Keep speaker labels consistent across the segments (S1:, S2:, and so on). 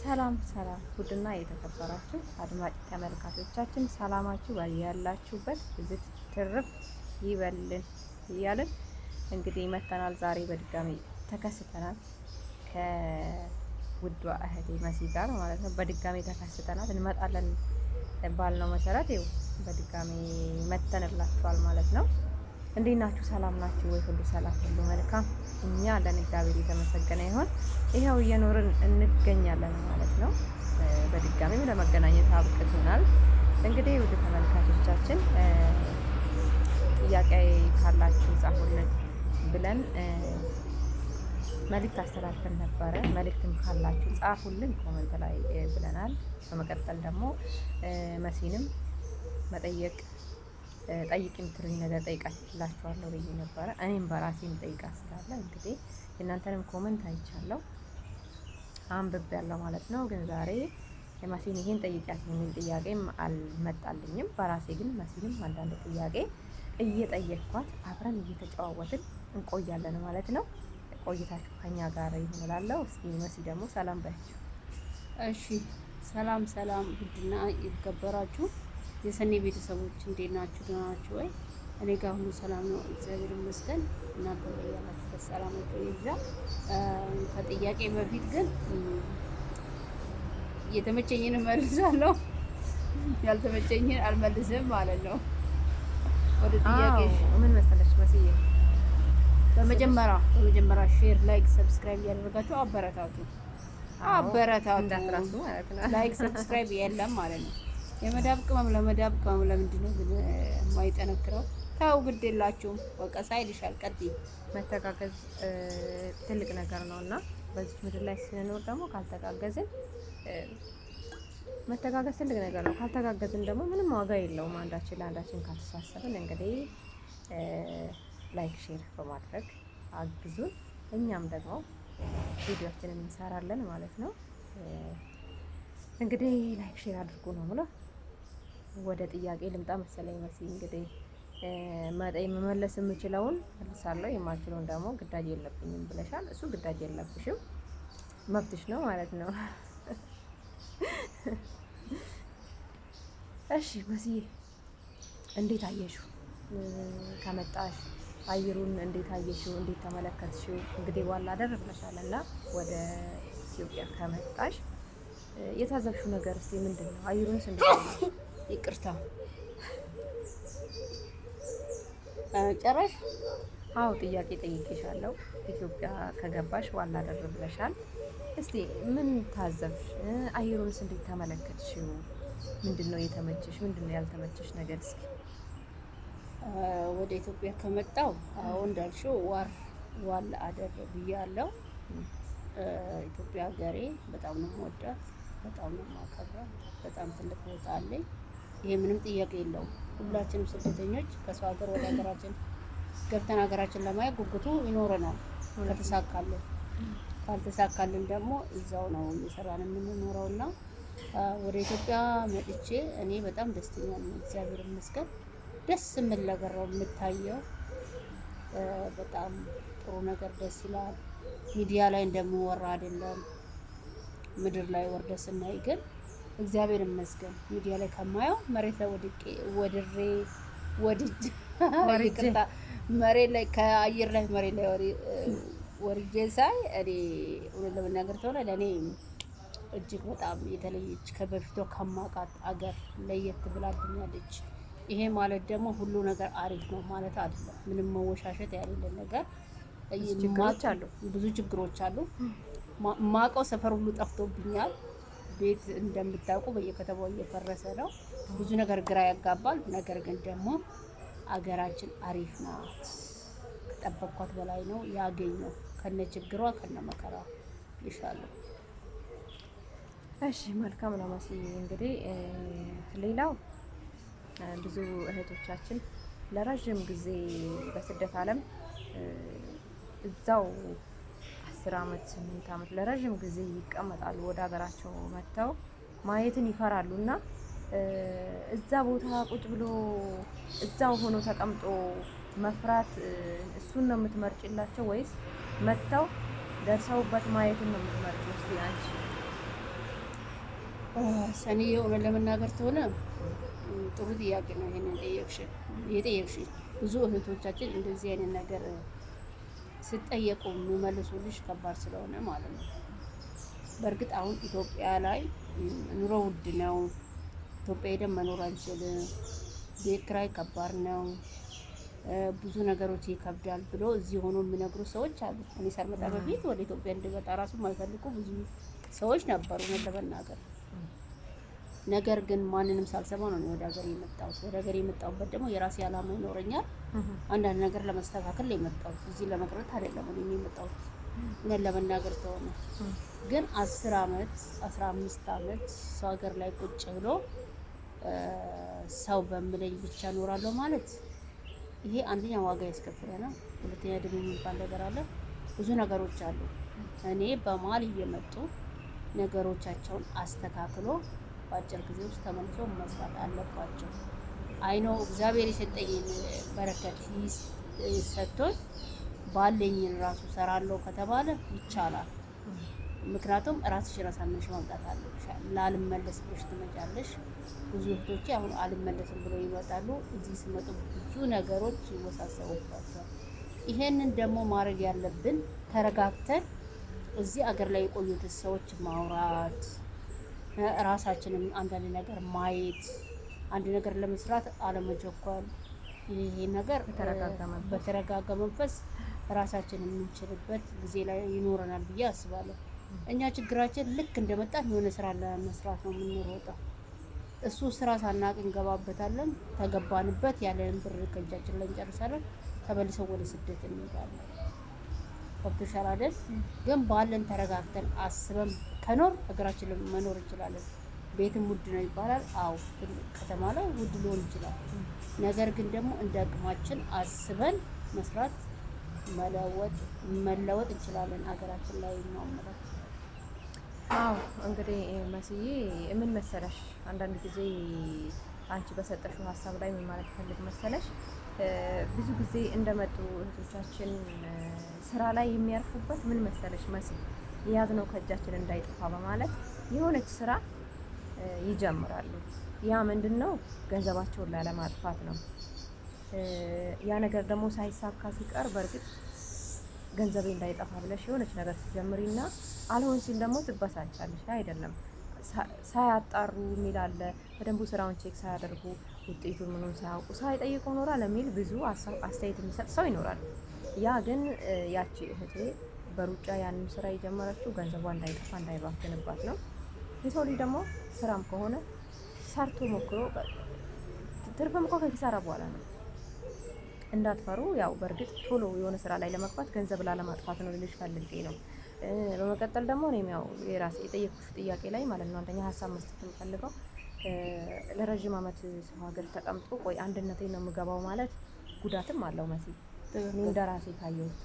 S1: ሰላም ሰላም፣ ውድና የተከበራችሁ አድማጭ ተመልካቾቻችን፣ ሰላማችሁ ያላችሁበት ብዝት ትርፍ ይበልን እያልን እንግዲህ መተናል። ዛሬ በድጋሚ ተከስተናል ከውዷ እህቴ መሲ ጋር ማለት ነው። በድጋሚ ተከስተናል። እንመጣለን ባልነው መሰረት ይኸው በድጋሚ መተንላችኋል ማለት ነው። እንዴት ናችሁ? ሰላም ናችሁ ወይ? ሁሉ ሰላም፣ ሁሉ መልካም። እኛ አለን፣ እግዚአብሔር የተመሰገነ ይሁን። ይኸው እየኖርን እንገኛለን ማለት ነው። በድጋሚም ለመገናኘት አብቅቶናል። እንግዲህ ውድ ተመልካቾቻችን፣ ጥያቄ ካላችሁ ጻፉልን ብለን መልእክት አስተላልፈን ነበረ። መልእክትም ካላችሁ ጻፉልን comment ላይ ብለናል። በመቀጠል ደግሞ መሲንም መጠየቅ ጠይቅ የምትሉኝ ነገር ጠይቃላችኋለሁ ብዬ ነበረ። እኔም በራሴ የምጠይቃት ስላለ እንግዲህ የእናንተንም comment አይቻለሁ፣ አንብቤ ያለው ማለት ነው። ግን ዛሬ የመሲን ይሄን ጠይቂያት የሚል ጥያቄም አልመጣልኝም። በራሴ ግን መሲንም አንዳንድ ጥያቄ እየጠየቅኳት አብረን እየተጨዋወትን እንቆያለን ማለት ነው። ቆይታችሁ ከኛ ጋር ይሁን እላለሁ። እስኪ መሲ ደግሞ ሰላም በያቸው።
S2: እሺ፣ ሰላም ሰላም፣ ውድና የተከበራችሁ የሰኔ ቤተሰቦች፣ እንዴት ናችሁ? ደህና ናችሁ ወይ? እኔ ጋር ሁሉ ሰላም ነው፣ እግዚአብሔር ይመስገን። እናንተ ያላችሁበት ሰላማችሁ ይብዛ። ከጥያቄ በፊት ግን የተመቸኝን እመልሳለሁ፣ ያልተመቸኝን አልመልስም ማለት ነው። ወደ ጥያቄ
S1: ምን መሰለሽ መስዬ፣
S2: በመጀመሪያ share፣ like፣ subscribe እያደረጋችሁ አበረታቱ፣ አበረታቱ።
S1: እንዳትረሱ ማለት ነው።
S2: Like subscribe የለም ማለት ነው። የመዳብ ቅመም ለመዳብ ቅመም ለምንድን ነው ግን የማይጠነክረው? ታው ግድ የላችሁም። ወቀሳ ይልሻል። ቀጥይ።
S1: መተጋገዝ ትልቅ ነገር ነው እና በዚህ ምድር ላይ ስንኖር ደግሞ ካልተጋገዝን፣ መተጋገዝ ትልቅ ነገር ነው። ካልተጋገዝን ደግሞ ምንም ዋጋ የለውም። አንዳችን ለአንዳችን ካልተሳሰብን፣ እንግዲህ like share በማድረግ አግዙን። እኛም ደግሞ ቪዲዮችንን እንሰራለን ማለት ነው። እንግዲህ like share አድርጉ ነው የምለው። ወደ ጥያቄ ልምጣ መሰለኝ። መሲ፣ እንግዲህ መመለስ የምችለውን መልሳለሁ፣ የማልችለውን ደግሞ ግዳጅ የለብኝም ብለሻል። እሱ ግዳጅ የለብሽም፣ መብትሽ ነው ማለት ነው። እሺ መስዬ፣ እንዴት አየሽው? ከመጣሽ አየሩን እንዴት አየሽው? እንዴት ተመለከትሽው? እንግዲህ ዋላ አደር ብለሻል እና ወደ ኢትዮጵያ ከመጣሽ የታዘብሽው ነገር እስቲ ምንድን ነው? አየሩንስ እንዴት አየሽው?
S2: ይቅርታ፣ ጨረሽ?
S1: አዎ፣ ጥያቄ ጠይቄሻለሁ። ኢትዮጵያ ከገባሽ ዋላ አደር ብለሻል። እስቲ ምን ታዘብሽ? አየሩንስ እንዴት ተመለከትሽው? ምንድን ነው የተመቸሽ? ምንድን ነው ያልተመቸሽ ነገር እስኪ?
S2: ወደ ኢትዮጵያ ከመጣው አዎ እንዳልሽው ዋል አደር ብያለሁ። ኢትዮጵያ ሀገሬ በጣም ነው የምወዳት፣ በጣም ነው የማከብራት፣ በጣም ትልቅ ቦታ አለኝ። ይሄ ምንም ጥያቄ የለውም። ሁላችንም ስደተኞች ከሰው ሀገር ወደ ሀገራችን ገብተን ሀገራችን ለማየት ጉጉቱ ይኖረናል ከተሳካልን። ካልተሳካልን ደግሞ እዛው ነው እየሰራን የምንኖረው እና ወደ ኢትዮጵያ መጥቼ እኔ በጣም ደስተኛ ነኝ፣ እግዚአብሔር ይመስገን። ደስ የሚል ነገር ነው የምታየው። በጣም ጥሩ ነገር፣ ደስ ይላል። ሚዲያ ላይ እንደምወራ አይደለም። ምድር ላይ ወርደ ስናይ ግን እግዚአብሔር ይመስገን ሚዲያ ላይ ከማየው መሬት ላይ ወድቄ ወድሬ ወድጅ፣ ይቅርታ፣ መሬት ላይ ከአየር ላይ መሬት ላይ ወርጄ ሳይ እኔ እውነት ለመናገር ተሆነ ለእኔ እጅግ በጣም የተለየች፣ ከበፊቷ ከማውቃት አገር ለየት ብላብኛለች። ይሄ ማለት ደግሞ ሁሉ ነገር አሪፍ ነው ማለት አይደለም። ምንም መወሻሸት ያሌለ ነገር
S1: ችግሮች አሉ፣
S2: ብዙ ችግሮች አሉ። ማቀው ሰፈር ሁሉ ጠፍቶብኛል። ቤት እንደምታውቁ በየከተማው እየፈረሰ ነው። ብዙ ነገር ግራ ያጋባል። ነገር ግን ደግሞ አገራችን አሪፍ ናት። ከጠበቅኳት በላይ ነው ያገኘው፣ ከነ ችግሯ ከነ መከራ ይሻለሁ።
S1: እሺ፣ መልካም ነው መሲ። እንግዲህ ሌላው ብዙ እህቶቻችን ለረዥም ጊዜ በስደት ዓለም እዛው 10 አመት፣ 8 አመት ለረዥም ጊዜ ይቀመጣሉ። ወደ ሀገራቸው መጥተው ማየትን ይፈራሉ እና እዛ ቦታ ቁጭ ብሎ እዛው ሆኖ ተቀምጦ መፍራት እሱን ነው የምትመርጭላቸው ወይስ መጥተው ደርሰውበት ማየትን ነው የምትመርጭው? እስቲ አንቺ።
S2: ሰኔ እውነት ለመናገር ተሆነ ጥሩ ጥያቄ ነው። ይሄንን ጠየቅሽን የጠየቅሽኝ ብዙ እህቶቻችን እንደዚህ አይነት ነገር ስጠየቁ የሚመልሱልሽ ከባድ ስለሆነ ማለት ነው። በእርግጥ አሁን ኢትዮጵያ ላይ ኑሮ ውድ ነው። ኢትዮጵያ ሄደን መኖር አንችልም። ቤት ኪራይ ከባድ ነው። ብዙ ነገሮች ይከብዳል ብሎ እዚህ ሆኖ የሚነግሩ ሰዎች አሉ። እኔ ሳልመጣ በፊት ወደ ኢትዮጵያ እንድመጣ ራሱ የማይፈልጉ ብዙ ሰዎች ነበሩ፣ እውነት ለመናገር። ነገር ግን ማንንም ሳልሰማ ነው እኔ ወደ ሀገር የመጣሁት። ወደ ሀገር የመጣሁበት ደግሞ የራሴ ዓላማ ይኖረኛል። አንዳንድ ነገር ለመስተካከል ነው የመጣሁት። እዚህ ለመቅረት አይደለም እኔ የመጣሁት፣ እውነት ለመናገር ተሆነ። ግን 10 አመት 15 አመት ሰው ሀገር ላይ ቁጭ ብሎ ሰው በምለኝ ብቻ እኖራለሁ ማለት ይሄ አንደኛ ዋጋ ያስከፍለናል፣ ሁለተኛ እድሜ የሚባል ነገር አለ። ብዙ ነገሮች አሉ። እኔ በመሀል እየመጡ ነገሮቻቸውን አስተካክሎ በአጭር ጊዜ ውስጥ ተመልሶ መስራት አለባቸው። አይኖ እግዚአብሔር የሰጠኝን በረከት ሰጥቶኝ ባለኝን ራሱ ሰራለሁ ከተባለ ይቻላል። ምክንያቱም ራስሽን አሳምነሽ ማምጣት አለብሽ። ላልመለስ ብለሽ ትመጫለሽ። ብዙ እህቶቼ አሁን አልመለስም ብለው ይመጣሉ። እዚህ ሲመጡ ብዙ ነገሮች ይወሳሰቡባቸዋል። ይሄንን ደግሞ ማድረግ ያለብን ተረጋግተን እዚህ አገር ላይ የቆዩትን ሰዎች ማውራት፣ ራሳችንም አንዳንድ ነገር ማየት፣ አንድ ነገር ለመስራት አለመቸኮል። ይሄ ነገር
S1: በተረጋጋ መንፈስ፣
S2: በተረጋጋ መንፈስ ራሳችን የምንችልበት ጊዜ ላይ ይኖረናል ብዬ አስባለሁ። እኛ ችግራችን ልክ እንደመጣን የሆነ ስራ ለመስራት ነው የምንሮጠው። እሱ ስራ ሳናቅ እንገባበታለን። ተገባንበት ያለንን ብር ከእጃችን ላይ እንጨርሳለን። ተመልሰው ወደ ስደት እንሄዳለን። ገብቶሻል አይደል? ግን ባለን ተረጋግተን አስበን ከኖር ሀገራችን መኖር እንችላለን። ቤትም ውድ ነው ይባላል። አዎ ትልቅ ከተማ ላይ ውድ ሊሆን ይችላል። ነገር ግን ደግሞ እንደ አቅማችን አስበን መስራት መለወጥ መለወጥ እንችላለን። ሀገራችን ላይ ነው የምለው።
S1: አዎ እንግዲህ መስዬ ምን መሰለሽ፣ አንዳንድ ጊዜ አንቺ በሰጠሽው ሀሳብ ላይ ምን ማለት ፈልግ መሰለሽ፣ ብዙ ጊዜ እንደመጡ እህቶቻችን ስራ ላይ የሚያርፉበት ምን መሰለሽ መሲ፣ የያዝነው ከእጃችን እንዳይጠፋ በማለት የሆነች ስራ ይጀምራሉ። ያ ምንድን ነው? ገንዘባቸውን ላለማጥፋት ነው። ያ ነገር ደግሞ ሳይሳካ ሲቀር በእርግጥ ገንዘቤ እንዳይጠፋ ብለሽ የሆነች ነገር ስትጀምሪና አልሆን ሲል ደግሞ ትበሳጫለሽ። አይደለም ሳያጣሩ የሚል አለ። በደንቡ ስራውን check ሳያደርጉ ውጤቱን ምኑን ሳያውቁ ሳይጠይቁ ኖራል የሚል ብዙ አስተያየት የሚሰጥ ሰው ይኖራል። ያ ግን ያቺ እህቴ በሩጫ ያንን ስራ የጀመረችው ገንዘቧ እንዳይጠፋ እንዳይባክንባት ነው። የሰው ልጅ ደግሞ ስራም ከሆነ ሰርቶ ሞክሮ ትርፍም እኮ ከኪሳራ በኋላ ነው። እንዳትፈሩ። ያው በእርግጥ ቶሎ የሆነ ስራ ላይ ለመግባት ገንዘብ ላለማጥፋት ነው ልልሽ ፈልጌ ነው። በመቀጠል ደግሞ እኔም ያው የራሴ የጠየኩሽ ጥያቄ ላይ ማለት ነው አንደኛ ሀሳብ መስጠት የምፈልገው ለረዥም ዓመት ሰው ሀገር ተቀምጦ ቆይ አንድነቴን ነው የምገባው ማለት ጉዳትም አለው መሲ። እኔ እንደ ራሴ ካየሁት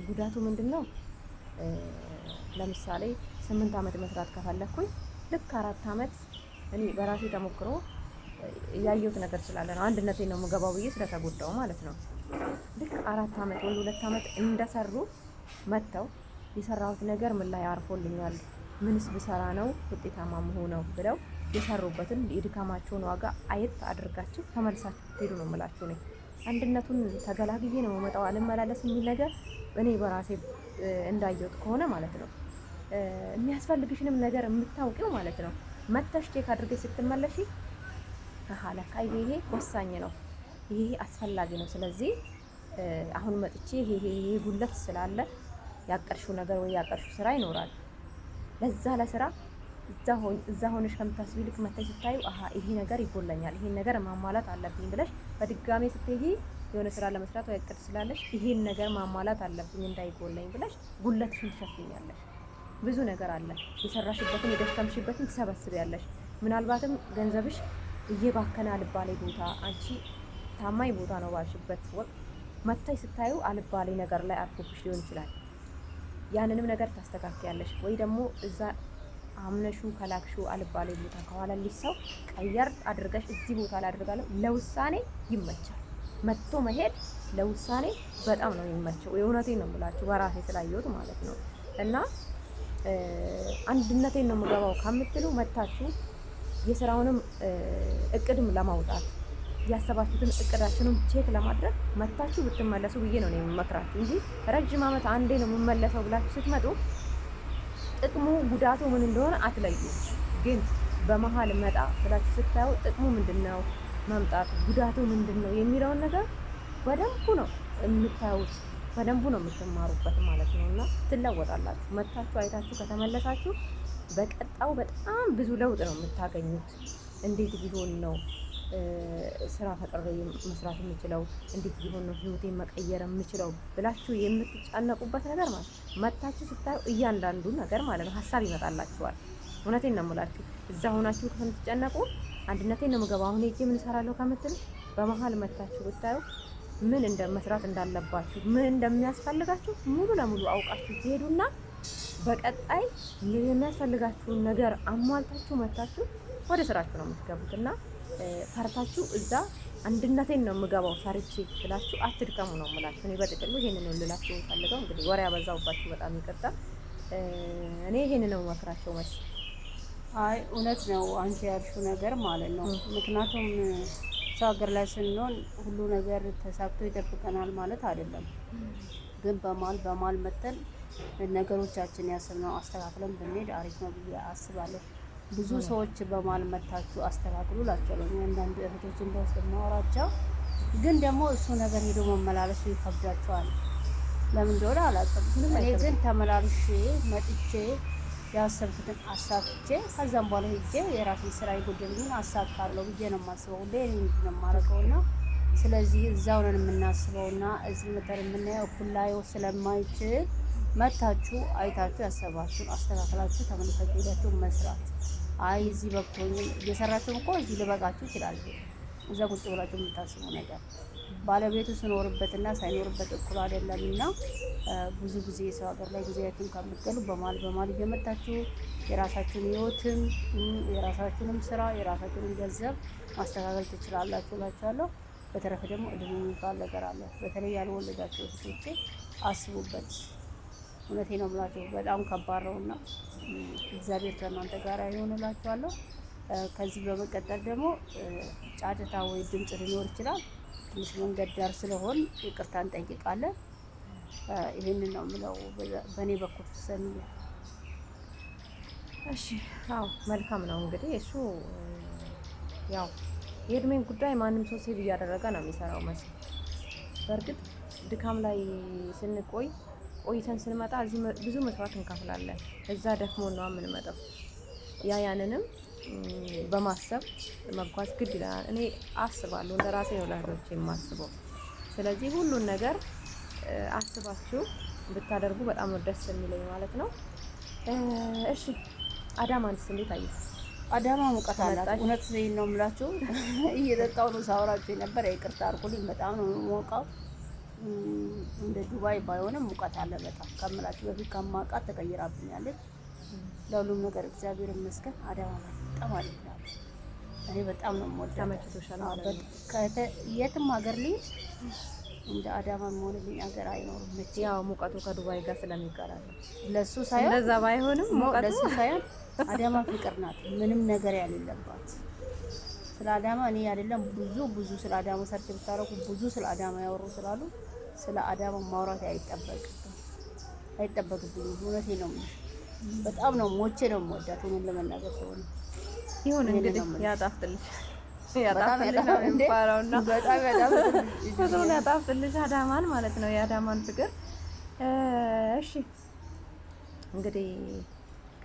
S1: ጉዳቱ ምንድን ነው? ለምሳሌ 8 ዓመት መስራት ከፈለኩኝ ልክ 4 ዓመት እኔ በራሴ ተሞክሮ ያየሁት ነገር ስላለ ነው አንድነቴን ነው የምገባው ብዬ ስለተጎዳው ማለት ነው። ልክ 4 ዓመት ወይ 2 ዓመት እንደሰሩ መጥተው የሰራሁት ነገር ምን ላይ አርፎልኛል፣ ምንስ ብሰራ ነው ውጤታማ መሆነው ብለው የሰሩበትን የድካማቸውን ዋጋ አየት አድርጋችሁ ተመልሳችሁ ትሄዱ ነው የምላችሁ። እኔ አንድነቱን ተገላግዬ ነው የምመጣው አልመላለስ የሚል ነገር እኔ በራሴ እንዳየሁት ከሆነ ማለት ነው የሚያስፈልግሽንም ነገር የምታውቂው ማለት ነው። መተሽ check አድርገሽ ስትመለሺ አሃ ለካ ይሄ ወሳኝ ነው፣ ይሄ አስፈላጊ ነው። ስለዚህ አሁን መጥቼ ይሄ ይሄ ጉድለት ስላለ ያቀርሽው ነገር ወይ ያቀርሽው ስራ ይኖራል። ለዛ ለስራ እዛ ሆነሽ ከምታስቢ ልክ መተሽ ስታዩ አሃ ይሄ ነገር ይጎለኛል፣ ይሄን ነገር ማሟላት አለብኝ ብለሽ በድጋሜ ስትሄጂ የሆነ ስራ ለመስራት ወይ እቅድ ስላለሽ ይሄን ነገር ማሟላት አለብኝ እንዳይጎለኝ ብለሽ ጉድለትሽን ትሸፍኛለሽ። ብዙ ነገር አለ። የሰራሽበትን የደከምሽበትን ትሰበስቢያለሽ። ምናልባትም ገንዘብሽ እየባከነ አልባሌ ቦታ አንቺ ታማኝ ቦታ ነው ባልሽበት ወቅት መታይ ስታዩ አልባሌ ነገር ላይ አርፎብሽ ሊሆን ይችላል። ያንንም ነገር ታስተካክያለሽ ወይ ደግሞ እዛ አምነሹ ከላክሹ አልባሌ ቦታ ከኋላ ሰው ቀየር አድርገሽ እዚህ ቦታ ላይ አድርጋለሁ ለውሳኔ ይመቻል። መጥቶ መሄድ ለውሳኔ በጣም ነው የሚመቸው። የእውነቴን ነው የምላችሁ በራሴ ስላየሁት ማለት ነው። እና አንድነቴን ነው የምገባው ከምትሉ መታችሁ የስራውንም እቅድም ለማውጣት ያሰባችሁትን እቅዳችሁንም check ለማድረግ መታችሁ ብትመለሱ ብዬ ነው የምመክራችሁ እንጂ ረጅም ዓመት አንዴ ነው የምመለሰው ብላችሁ ስትመጡ ጥቅሙ ጉዳቱ ምን እንደሆነ አትለዩ። ግን በመሀል መጣ ብላችሁ ስታዩ ጥቅሙ ምንድን ነው መምጣቱ፣ ጉዳቱ ምንድን ነው የሚለውን ነገር በደንቡ ነው የምታዩት፣ በደንቡ ነው የምትማሩበት ማለት ነው። እና ትለወጣላችሁ። መታችሁ አይታችሁ ከተመለሳችሁ በቀጣው በጣም ብዙ ለውጥ ነው የምታገኙት። እንዴት ቢሆን ነው ስራ ፈጥሬ መስራት የምችለው፣ እንዴት ቢሆን ነው ህይወቴን መቀየር የምችለው ብላችሁ የምትጨነቁበት ነገር ማለት መታችሁ ስታዩ እያንዳንዱ ነገር ማለት ነው ሀሳብ ይመጣላችኋል። እውነቴን ነው የምላችሁ። እዛ ሆናችሁ ከምትጨነቁ አንድነቴን ነው የምገባው አሁን ሄጄ ምን እሰራለሁ ከምትሉ በመሀል መታችሁ ብታዩ ምን እንደ መስራት እንዳለባችሁ ምን እንደሚያስፈልጋችሁ ሙሉ ለሙሉ አውቃችሁ ትሄዱና በቀጣይ የሚያስፈልጋችሁን ነገር አሟልታችሁ መታችሁ ወደ ስራችሁ ነው የምትገቡት። እና ፈርታችሁ እዛ አንድነቴን ነው የምገባው ሰርቼ ብላችሁ አትድከሙ ነው የምላችሁ። እኔ በጥቅሉ ይሄንን ነው ልላችሁ የምፈልገው። እንግዲህ ወሬ ያበዛሁባችሁ በጣም ይቅርታ። እኔ ይሄንን ነው መክራቸው መስ
S2: አይ እውነት ነው አንቺ ያልሽው ነገር ማለት ነው። ምክንያቱም ሰው ሀገር ላይ ስንሆን ሁሉ ነገር ተሳክቶ ይጠብቀናል ማለት አይደለም። ግን በመሀል በመሀል መተን ነገሮቻችን ያሰብነው አስተካክለን ብንሄድ አሪፍ ነው ብዬ አስባለሁ። ብዙ ሰዎች በመሀል መታችሁ አስተካክሉ እላቸዋለሁ። አንዳንድ እህቶችን በውስጥ የማወራቸው ግን ደግሞ እሱ ነገር ሄዶ መመላለሱ ይከብዳቸዋል። ለምን እንደሆነ አላውቅም። እኔ ግን ተመላልሼ መጥቼ ያሰብኩትን አሳክቼ ከዛም በኋላ ሄጄ የራሴን ስራ የጎደለኝን አሳካለሁ ብዬ ነው የማስበው። ሁሌ እኔ እንዲህ ነው የማደርገው እና ስለዚህ እዛው ነን የምናስበው እና እዚህ መተን የምናየው እኩል ላየው ስለማይችል መታችሁ አይታችሁ ያሰባችሁን አስተካክላችሁ ተመልሳችሁ ሄዳችሁ መስራት። አይ እዚህ በቅቶኝ እየሰራችሁም እኮ እዚህ ልበቃችሁ ይችላል። እዛ ቁጭ ብላችሁ የምታስቡ ነገር ባለቤቱ ስኖርበትና ሳይኖርበት እኩል አይደለም እና ብዙ ጊዜ የሰው ሀገር ላይ ጊዜያችሁን ከምትገሉ በመሀል በመሀል እየመጣችሁ የራሳችሁን ሕይወትም የራሳችሁንም ስራ የራሳችሁንም ገንዘብ ማስተካከል ትችላላችሁ እላችኋለሁ። በተረፈ ደግሞ እድሜ የሚባል ነገር አለ። በተለይ ያልወለዳችሁ እህቶቼ አስቡበት። እውነቴ ነው የምላችሁ በጣም ከባድ ነው እና እግዚአብሔር ከእናንተ ጋር ይሁን እላችኋለሁ። ከዚህ በመቀጠል ደግሞ ጫጭታ ወይ ድምፅ ሊኖር ይችላል። ትንሽ መንገድ ዳር ስለሆን ይቅርታ እንጠይቃለን። ይህንን ነው የምለው በእኔ በኩል ሰሚያ።
S1: እሺ፣ አዎ መልካም ነው እንግዲህ እሱ ያው የእድሜን ጉዳይ ማንም ሰው save እያደረገ ነው የሚሰራው መስ በእርግጥ ድካም ላይ ስንቆይ ቆይተን ስንመጣ እዚህ ብዙ መስዋዕት እንከፍላለን። እዛ ደክሞ ነው የምንመጣው። ያንንም በማሰብ መጓዝ ግድ ይለናል። እኔ አስባለሁ፣ እንደ ራሴ ነው ለእህቶቼ የማስበው። ስለዚህ ሁሉን ነገር አስባችሁ ብታደርጉ በጣም ነው ደስ የሚለኝ ማለት ነው። እሺ አዳማንስ እንዴት አየህ?
S2: አዳማ ሙቀት አላት። እውነት ነው የምላችሁ፣ እየጠጣሁ ነው ሳወራችሁ የነበረ። ይቅርታ አድርጉልኝ። በጣም ነው የሞቀው። እንደ ዱባይ ባይሆንም ሙቀት አለ በጣም ከምላችሁ። በፊት ከማውቃት ተቀይራብኛለች። ለሁሉም ነገር እግዚአብሔር ይመስገን። አዳማ በጣም አሪፍ ናት። እኔ በጣም ነው የምወዳት።
S1: ተመችቶሻል ማለት ነው?
S2: የትም ሀገር ልሂድ እንደ አዳማ የሚሆንልኝ ሀገር አይኖርም። መቼ
S1: ያው ሙቀቱ ከዱባይ ጋር ስለሚቀራረብ
S2: ለሱ ሳይሆን
S1: እንደዛ ባይሆንም ሙቀቱ
S2: ለሱ ሳይሆን አዳማ ፍቅር ናት፣ ምንም ነገር ያሌለባት። ስለ አዳማ እኔ አይደለም ብዙ ብዙ ስለ አዳማ search ብታረጉ ብዙ ስለ አዳማ ያወሩ ስላሉ ስለ አዳማ ማውራት አይጠበቅብኝም። እውነቴን ነው የምልሽ። በጣም ነው ሞቼ ነው የምወዳት እውነት ለመናገር ከሆነ።
S1: ይሁን እንግዲህ ያጣፍጥልሽ፣ ያጣፍጥልሽ ነው የሚባለውና
S2: በጣም ያጣፍጥልሽ፣
S1: ፍቅሩን ያጣፍጥልሽ አዳማን ማለት ነው፣ የአዳማን ፍቅር። እሺ እንግዲህ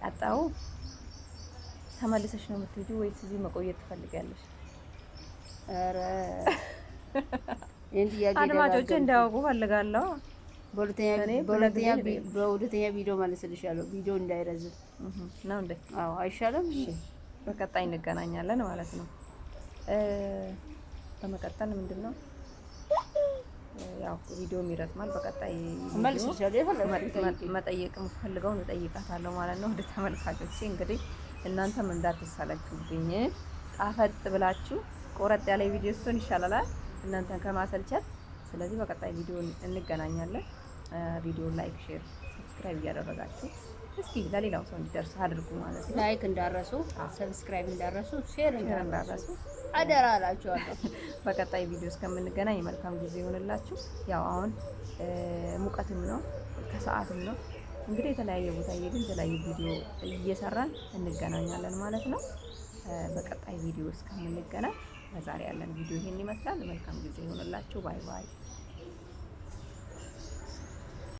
S1: ቀጣው ተመልሰሽ ነው የምትሄጂው ወይስ እዚህ መቆየት ትፈልጊያለሽ?
S2: ኧረ ይሄን ጥያቄ
S1: አድማጮቼ እንዲያውቁ ፈልጋለሁ።
S2: በሁለተኛ ቪዲዮ መልስልሻለሁ፣ ቪዲዮ እንዳይረዝም
S1: ነው እንዴ?
S2: አዎ አይሻልም?
S1: እሺ በቀጣይ እንገናኛለን ማለት ነው። በመቀጠል ምንድነው ያው ቪዲዮም ይረዝማል። በቀጣይ መጠየቅ የምፈልገውን እጠይቃታለሁ ማለት ነው። ወደ ተመልካቾቼ እንግዲህ እናንተም እንዳትሰለቹብኝ ጣፈጥ ብላችሁ ቆረጥ ያለ ቪዲዮ ስትሆን ይሻላል እናንተን ከማሰልቸት። ስለዚህ በቀጣይ ቪዲዮ እንገናኛለን። ቪዲዮ like፣ share፣ subscribe እያደረጋችሁ እስኪ ለሌላው ሰው እንዲደርስ አድርጉ ማለት ነው።
S2: Like እንዳረሱ፣ subscribe እንዳረሱ፣ share እንዳረሱ
S1: እንዳረሱ
S2: አደራ እላችኋለሁ።
S1: በቀጣይ ቪዲዮ እስከምንገናኝ መልካም ጊዜ ይሆንላችሁ። ያው አሁን ሙቀትም ነው ከሰዓትም ነው እንግዲህ የተለያየ ቦታ እየሄድን የተለያየ ቪዲዮ እየሰራን እንገናኛለን ማለት ነው። በቀጣይ ቪዲዮ እስከምንገናኝ ለዛሬ ያለን ቪዲዮ ይሄን ይመስላል። መልካም ጊዜ ይሆንላችሁ። Bye bye።